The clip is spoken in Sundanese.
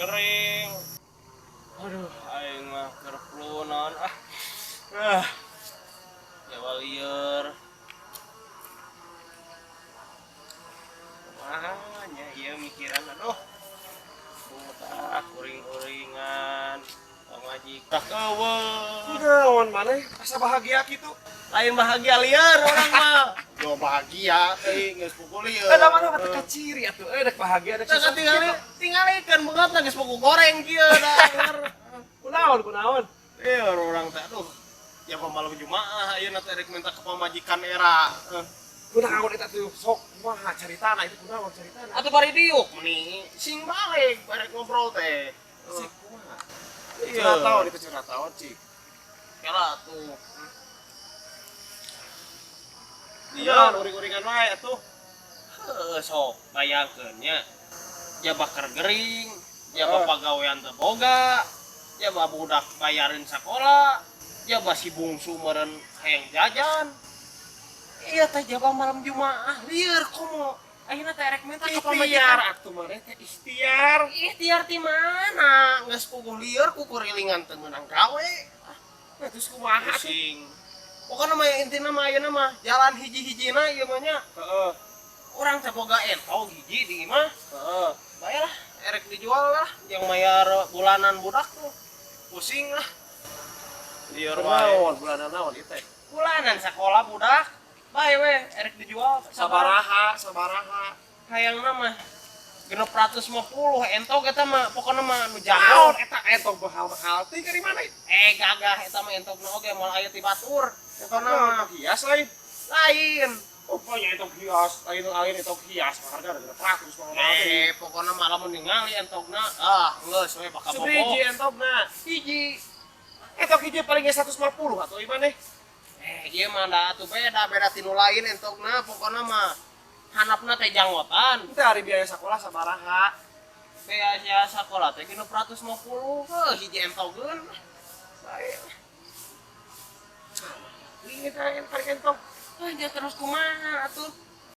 gering. Aduh, aing mah keur flu naon ah. Ah. Jawa lieur. Kumaha nya ieu mikiran aduh. Budak uring-uringan, pamajikan eueuh. Naon maneh asa bahagia kitu? Lain bahagia lieur urang mah. Yo bahagia teuing geus pukul lieur. Ada mana mah teu ciri atuh euy dek bahagia dek susah. Tingalikeun beungeut geus puku goreng kieu da. Kunaon kunaon? Lieur urang teh aduh. Ya malam Jumaah ayeuna teh rek minta ke pamajikan era. Kunaon eta tuh sok kumaha caritana itu kunaon caritana? Atuh bari diuk meni sing balik barek ngobrol teh. Sik kumaha? Iya. Curhat taon itu curhat taon cik. Kela atuh. Iya, uring-uringan wae atuh. Heuh, sok bayangkeun nya. Jaba keur gering, jaba pagawean teu boga, jaba budak bayarin sakola, jaba si bungsu meureun hayang jajan. Iya teh jaba malam Jumaah lieur komo. Ayeuna teh rek minta ka pamajikan. Ikhtiar atuh maneh teh ikhtiar. Ikhtiar ti mana? Geus puguh lieur kukurilingan teu meunang gawe. Nah, terus kumaha atuh? Pusing. Pokokna mah intina mah ayeuna mah jalan hiji-hijina ieu mah nya. Heeh. Urang teh boga entog hiji di imah. Heeh. Bae lah, erek dijual lah yang mayar bulanan budak tuh. Pusing lah. Lieur wae. Naon bulanan naon ieu teh? Bulanan sakola budak. Bae we erek dijual. Sabaraha, sabaraha. Hayangna mah 650 entog eta mah pokona mah nu jago. Naon eta entog mahal-mahal teh dari mana? Gagah eta mah entogna oge moal aya ti batur. Entog mah hias lain. Lain. Oh, pokoknya entog hias, lain-lain entog hias mah harga 600 mahal-mahal teh. Pokona mah lamun ningali entogna ah geus we bakal bobo. Sebiji entogna. Hiji. Entog hiji paling ge 150 atuh ieu maneh. Ieu mah da atuh beda ti nu lain entogna pokona mah handapna teh janggotan. Teu ari biaya sakola sabaraha? Biaya sakola teh 650 heuh hiji entogeun. Bae. Ini teh paling entog. Ah, dia terus kumaha atuh?